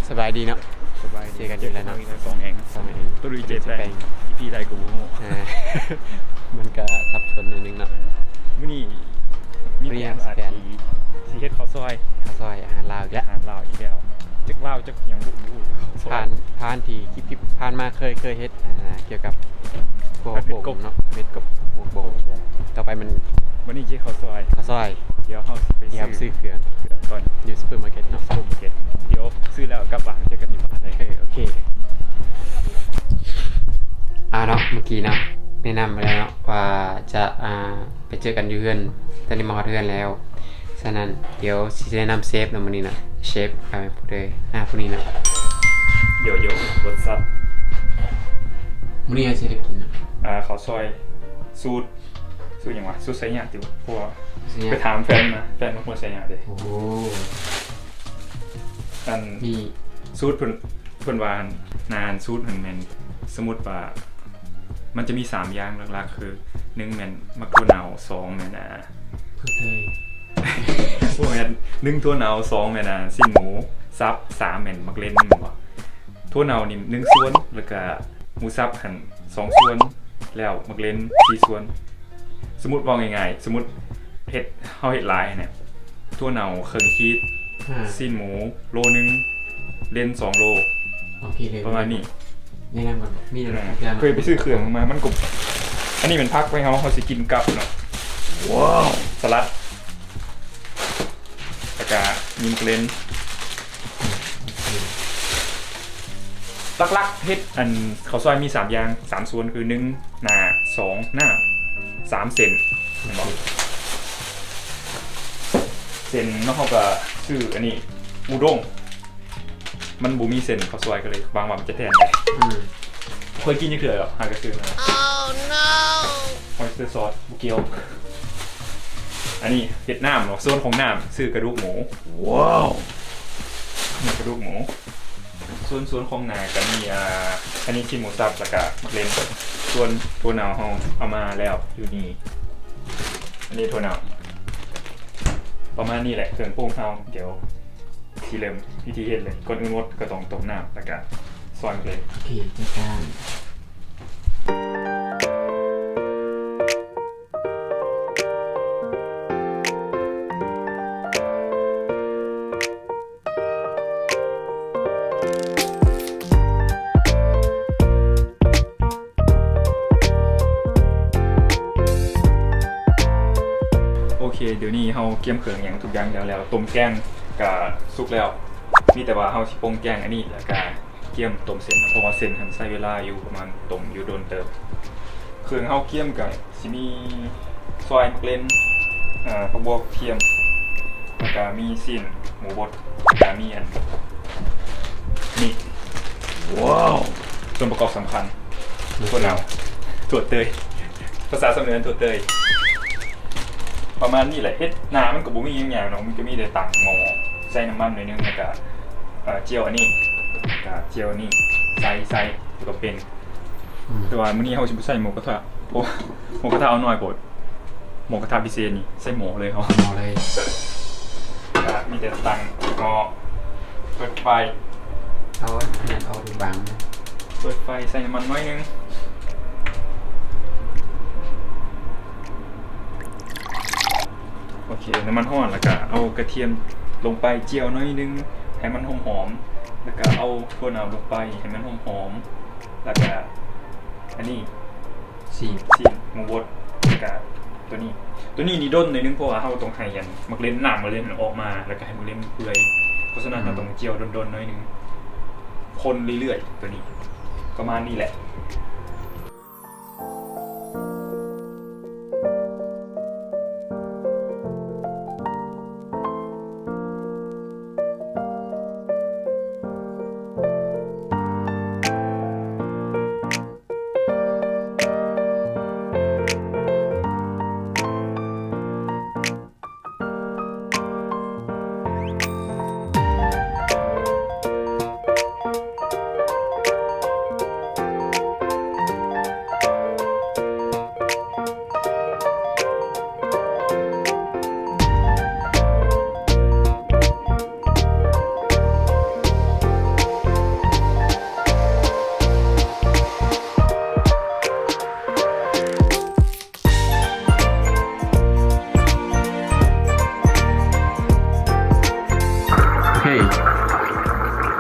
ສະບາຍດີເນາະ ສະບາຍດີ ເຈີກັນອີກແລ້ວເນາະ ເຈີກັນອີກແລ້ວ ສອງແອງ ສອງແອງ ຕົວລຸຍເຈແປງ ອີພີໃດກໍບໍ່ຮູ້ ເອີ ມັນກະສັບສົນໜ້ອຍໜຶ່ງເນາະ ມື້ນີ້ມີແຜນ ມີແຜນ ທີ່ຊິເຮັດເຂົ້າຊອຍ ເຂົ້າຊອຍ ອາຫານລາວອີກແລ້ວ ອາຫານລາວອີກແລ້ວ ຈັກລາວຈັກຫຍັງບໍ່ຮູ້ ຜ່ານ ຜ່ານທີ່ຄລິບ ຄລິບຜ່ານມາເຄີຍ ເຄີຍເຮັດ ອ່າ ກ່ຽວກັບພວກບົກບົງເນາະ ເຮັດກັບບົກບົງ ຕໍ່ໄປມັນ ວັນນີ້ຊິເຂົ້າຊອຍ ເຂົ້າຊອຍ ດຽວເຮົາຊິໄປ ດຽວຊື້ ຊື້ເຄື່ອງ ເຄື່ອງກ່ອນ ຢູ່ຊຸບເປີມາເກັດເນາະ ຊຸບເປີມາເກັດ ດຽວຊື້ແລ້ວກັບບ້ານ ເຈີກັນຢູ່ບ້ານເລີຍ ເອີ ໂອເຄ ອ່າເນາະ ເມື່ອກີ້ເນາະ ແນະນຳໄປແລ້ວເນາະ ວ່າຈະ ອ່າ ໄປເຈີກັນຢູ່ເຮືອນ ຕອນນີ້ມາຮອດເຮືອນແລ້ວ ສະນັ້ນ ດຽວຊິແນະນຳເຊຟເນາະ ມື້ນີ້ເນາະ ເຊຟ ອ່າ ຜູ້ໃດ ອ່າ ຜູ້ນີ້ເນາະ ໂຢໂຢ ວັອດຊັບ ມື້ນີ້ເຮົາຊິໄດ້ກິນເນາະ ອ່າ ເຂົ້າຊອຍ ສູດ ສູດຫຍັງວະ ສູດໄຊຍະຕິ ເພາະວ່າ ໄຊຍະ ໄປຖາມແຟນມາ ແຟນເປັນຄົນໄຊຍະເດ້ ໂອ້ ອັນ ສູດເພິ່ນ ເພິ່ນວ່າ ອັນ ນາ ອັນສູດຫັ້ນແມ່ນ ສົມມຸດວ່າ ມັນຈະມີສາມຢ່າງຫຼັກໆ ຄື ໜຶ່ງແມ່ນໝາກຖົ່ວເນົ່າ ສອງແມ່ນ ອ່າ ເຜືອກເທີຍ ບໍ່ແມ່ນ ໜຶ່ງຖົ່ວເນົ່າ ສອງແມ່ນ ອ່າ ຊີ້ນໝູສັບ ສາມແມ່ນໝາກເລັນ ແມ່ນບໍ່? ຖົ່ວເນົ່ານີ້ໜຶ່ງສ່ວນ ແລ້ວກະໝູສັບຫັ້ນສອງສ່ວນ ແລ້ວໝາກເລັນສີ່ສ່ວນ ສົມມຸດເວົ້າງ່າຍໆ ສົມມຸດເຮັດ ເຮົາເຮັດຫຼາຍຫັ້ນນະ ຖົ່ວເນົ່າເຄິ່ງຂີດ ອ່າ ຊີ້ນໝູໂລໜຶ່ງ ເລັນສອງໂລ ໂອເຄເລີຍ ປະມານນີ້ ແນະນຳກ່ອນ ມີແນວໃດ ອ່າ ເຄີຍໄປຊື້ເຄື່ອງມາ ມັນກໍ ອັນນີ້ແມ່ນຜັກໄວ້ເຮົາ ເຮົາຊິກິນກັບເນາະ ວ້າວ ສະຫຼັດ ແລ້ວກະມີໝາກເລັນ ຫຼັກໆ ເຮັດ ອັນ ເຂົ້າຊອຍມີສາມຢ່າງ ສາມສ່ວນ ຄື ໜຶ່ງ ໜ້າ ສອງ ນ້ຳ ສາມ ເສັ້ນ ແມ່ນບໍ່? ເສັ້ນເນາະ ເຮົາກະຊື້ອັນນີ້ ອຸດົງ ມັນບໍ່ມີເສັ້ນເຂົ້າຊອຍ ກໍເລີຍຫວັງວ່າມັນຈະແທນໄດ້ ອືມ ບໍ່ເຄີຍກິນຈັກເທື່ອດອກ ຫາກະຊື້ມາ ໂອ້ໂນ ອອຍສເຕີຊອດ ບໍ່ກ່ຽວ ອັນນີ້ຫວຽດນາມເນາະ ສ່ວນຂອງນ້ຳ ຊື້ກະດູກໝູ ວ້າວ ນີ້ກະດູກໝູ ສ່ວນ ສ່ວນຂອງໜ້າກະມີ ອ່າ ອັນນີ້ຊີ້ນໝູສັບ ແລ້ວກະໝາກເລັນ ສ່ວນຖົ່ວເນົ່າເຮົາເອົາມາແລ້ວຢູ່ນີ້ ອັນນີ້ຖົ່ວເນົ່າ ປະມານນີ້ແຫຼະ ເຄື່ອງປຸງເຮົາ ດຽວຊິເລີ່ມວິທີເຮັດເລີຍ ກ່ອນອື່ນໝົດກໍຕ້ອງຕົ້ມນ້ຳ ແລ້ວກະຊອຍໝາກເລັນ ໂອເຄ ຈັດການ. ໂອເຄ ດຽວນີ້ເຮົາກຽມເຄື່ອງຫຍັງທຸກຢ່າງແລ້ວແລ້ວ ຕົ້ມແກງກະສຸກແລ້ວ ມີແຕ່ວ່າເຮົາຊິປົງແກງອັນນີ້ ແລ້ວກະກຽມຕົ້ມເສັ້ນ ເພາະວ່າເສັ້ນຫັ້ນໃຊ້ເວລາຢູ່ປະມານ ຕົ້ມຢູ່ດົນເຕີບ ເຄື່ອງເຮົາກຽມກະ ຊິມີຊອຍໝາກເລັນ ເອີ ຜັກບວກ ກະທຽມ ແລ້ວກະມີຊີ້ນໝູບົດ ແລ້ວກະມີອັນນີ້ ວ້າວ ສ່ວນປະກອບສຳຄັນ ໂອເຄ ຖົ່ວເນົ່າ ຖົ່ວເຕີຍ ພາສາສຳເໜືອຖົ່ວເຕີຍ ປະມານນີ້ແຫຼະ ເຮັດໜ້າມັນກໍບໍ່ມີຫຍັງຍາກດອກ ມັນກໍມີແຕ່ຕັ້ງໝໍ້ ໃສ່ນ້ຳມັນໜ້ອຍໜຶ່ງ ແລ້ວກະ ເອີ ຈຽວອັນນີ້ ແລ້ວກະຈຽວອັນນີ້ ໃສ່ ໃສ່ ແລ້ວກໍເປັນ ອືມ ແຕ່ວ່າມື້ນີ້ເຮົາຊິບໍ່ໃສ່ໝູກະທະ ເພາະວ່າໝູກະທະເອົາໜ້ອຍໂພດ ໝູກະທະພິເສດນີ້ໃສ່ໝໍ້ເລີຍເຮົາ ໝໍ້ເລີຍ ກະມີແຕ່ຕັ້ງໝໍ້ ເປີດໄຟ ເອົາອັນນັ້ນອອກບາງ ເປີດໄຟໃສ່ນ້ຳມັນໜ້ອຍໜຶ່ງ ໂອເຄ ນ້ຳມັນຮ້ອນ ແລ້ວກະເອົາກະທຽມລົງໄປ ຈຽວໜ້ອຍໜຶ່ງ ໃຫ້ມັນຫອມໆ ແລ້ວກະເອົາຖົ່ວເນົ່າລົງໄປ ໃຫ້ມັນຫອມໆ ແລ້ວກະອັນນີ້ ຊີ້ນ ຊີ້ນໝູບົດ ແລ້ວກະໂຕນີ້ ໂຕນີ້ນີ້ດົນໜ້ອຍໜຶ່ງ ເພາະວ່າເຮົາຕ້ອງໃຫ້ອັນໝາກເລັນ ນ້ຳໝາກເລັນອອກມາ ແລ້ວກະໃຫ້ໝາກເລັນເປື່ອຍ ເພາະສະນັ້ນ ອືມ ເຮົາຕ້ອງຈຽວດົນໆໜ້ອຍໜຶ່ງ ຄົນເລື້ອຍໆ ໂຕນີ້ ປະມານນີ້ແຫຼະ.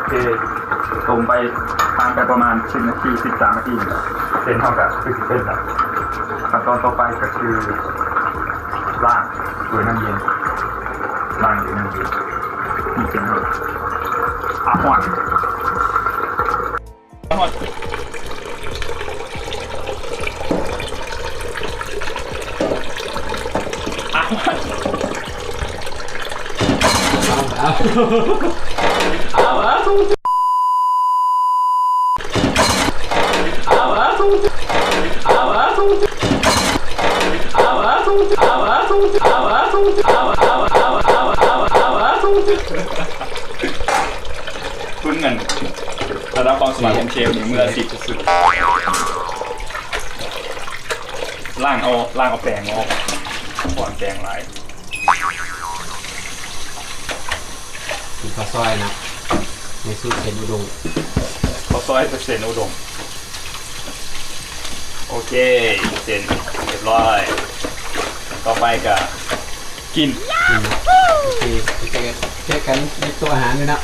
ເຄ ຕົ້ມໄປ ຜ່ານໄປປະມານສິບນາທີ ສິບສາມນາທີນີ້ແຫຼະ ເສັ້ນເຮົາກະຄືຊິເປັນແລ້ວ. ຂັ້ນຕອນຕໍ່ໄປກະຄືລ້າງດ້ວຍນ້ຳເຢັນ ລ້າງດ້ວຍນ້ຳເຢັນ ນີ້ເສັ້ນເຮົາ ອາ ຮ້ອນ. ເບິ່ງອັນ ລະດັບຄວາມສະໝາດຂອງເຊຟນີ້ມືອາຊີບສຸດໆ. ລ້າງເອົາ ລ້າງເອົາແປ້ງອອກ ຄວນແປ້ງຫຼາຍ. ກິນເຂົ້າຊອຍເນາະ ໃນສູດເສັ້ນອຸດົງ ເຂົ້າຊອຍເປັນເສັ້ນອຸດົງ. ໂອເຄ ເສັ້ນຮຽບຮ້ອຍ ຕໍ່ໄປກະ ກິນ ກິນເນາະ. ໂອເຄ ໂອເຄ ເຈີກັນໃນໂຕະອາຫານເລີຍເນາະ.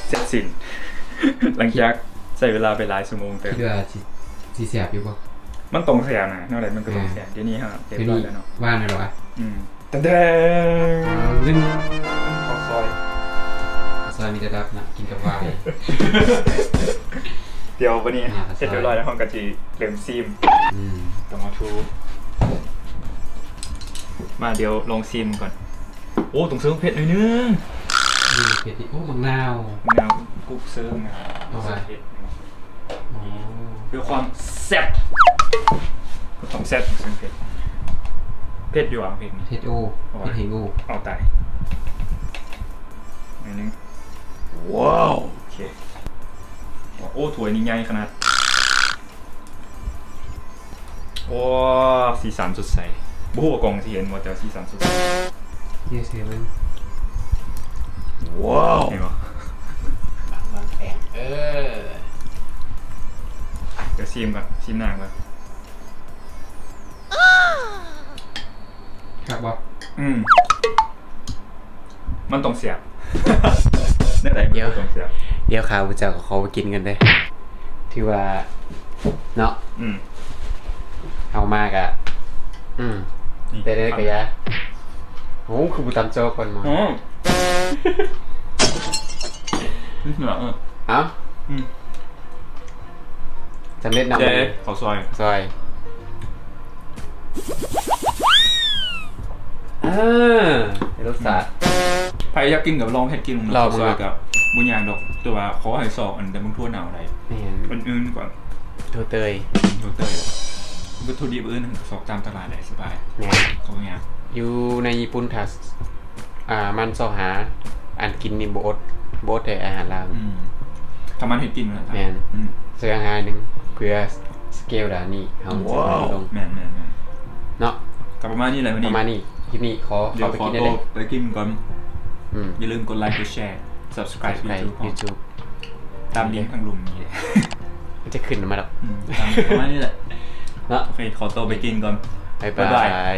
ເສັດສິ້ນ ຫຼັງຈາກໃຊ້ເວລາໄປຫຼາຍຊົ່ວໂມງເຕີບ. ຄິດວ່າຊິ ຊິແຊບຢູ່ບໍ່? ມັນຕ້ອງແຊບນະ ແນວໃດມັນກໍຕ້ອງແຊບ. ດຽວນີ້ເຮົາເກັບໄວ້ແລ້ວເນາະ ວາງແລ້ວຫວາ? ອືມ ຕະແດງ ເຂົ້າຊອຍ ເຂົ້າຊອຍມີແຕ່ດັບນະ ກິນກັບຫວາຍ. ດຽວບັດນີ້ເຮັດຮຽບຮ້ອຍແລ້ວ ເຮົາກໍຊິເລີ່ມຊີມ. ອືມ ຕ້ອງເອົາຖູ ມາ ດຽວລອງຊີມກ່ອນ. ໂອ້ ຕ້ອງເສີມເຜັດໜ້ອຍໜຶ່ງ. ອືມ ເຜັດນີ້ ໂອ້ ໝາກນາວ ໝາກນາວກຸກເສີມນະ ເອົາຫວາ? ເສີມເຜັດ ອໍ ເພື່ອຄວາມແຊບ ເພື່ອຄວາມແຊບຂອງເສີມເຜັດ. ເຜັດຢູ່ຫວາ? ເຜັດນີ້ ເຜັດໂອ ເຜັດແຮງໂອ. ເອົາຕາຍ ໜ້ອຍໜຶ່ງ. ວ້າວ ໂອເຄ. ໂອ້ ຖ້ວຍນີ້ໃຫຍ່ຂະໜາດ. ໂອ້ ສີສັນສົດໃສ. ບໍ່ຮູ້ວ່າກ້ອງຊິເຫັນບໍ່ ແຕ່ວ່າສີສັນສົດໃສ. ເທໃສ່ເບິ່ງ. ວ້າວ ເຫັນບໍ່? ບາງໆແປງ ເອີ ດຽວຊີມກ່ອນ ຊີມນ້ຳກ່ອນ. ຄັກບໍ່? ອືມ ມັນຕ້ອງແຊບ ແນວໃດມັນກໍຕ້ອງແຊບ. ດຽວຂ້າພະເຈົ້າກໍຂໍໄປກິນກ່ອນເດີ້ ຖືວ່າເນາະ. ອືມ ເອົາມາກະ ອືມ ແຕ່ໃດກໍຢ່າ. ໂອ້ ຄືບໍ່ຕຳຈໍກ່ອນມາ. ອໍ ເອົາ ອືມ ສຳເລັດເນາະ ເຂົ້າຊອຍ ຊອຍ. ເອີ ລົດຊາດ ອືມ ໃຜຢາກກິນກໍລອງເຮັດກິນ ລອງເນາະ ເຂົ້າຊອຍກໍບໍ່ຍາກດອກ ແຕ່ວ່າຂໍໃຫ້ຊອກອັນແຕ່ເບິ່ງຖົ່ວເນົ່າໄດ້. ແມ່ນ ອັນອື່ນກໍຖົ່ວເຕີຍ ອືມ ຖົ່ວເຕີຍ ວັດຖຸດິບອື່ນຊອກຕາມຕະຫຼາດໄດ້ສະບາຍ. ແມ່ນ ກໍບໍ່ຍາກ. ຢູ່ໃນຍີ່ປຸ່ນ ຖ້າ ອ່າ ມັນຊອກຫາອັນກິນນີ້ບໍ່ອົດ ບໍ່ອົດແທ້ອາຫານລາວ. ອືມ ຖ້າມັນເຮັດກິນນະ. ແມ່ນ ອືມ ສະແຫວງຫາໜຶ່ງ ເພື່ອສະເກວດ້ານນີ້ເຮົາຈະເພີ່ມລົງ. ແມ່ນໆໆ ເນາະ ກໍປະມານນີ້ແຫຼະ ປະມານນີ້. ຄລິບນີ້ຂໍເຂົ້າໄປກິນແດ່ເດີ້ ໄປກິນກ່ອນ. ອືມ ຢ່າລືມກົດໄລ ກົດແຊ Subscribe YouTube ຕາມລິ້ງທາງລຸ່ມນີ້ແຫຼະ ມັນຈະຂຶ້ນມາດອກ. ອືມ ປະມານນີ້ແຫຼະເນາະ. ໂອເຄ ຂໍຕົວໄປກິນກ່ອນ ບາຍບາຍ.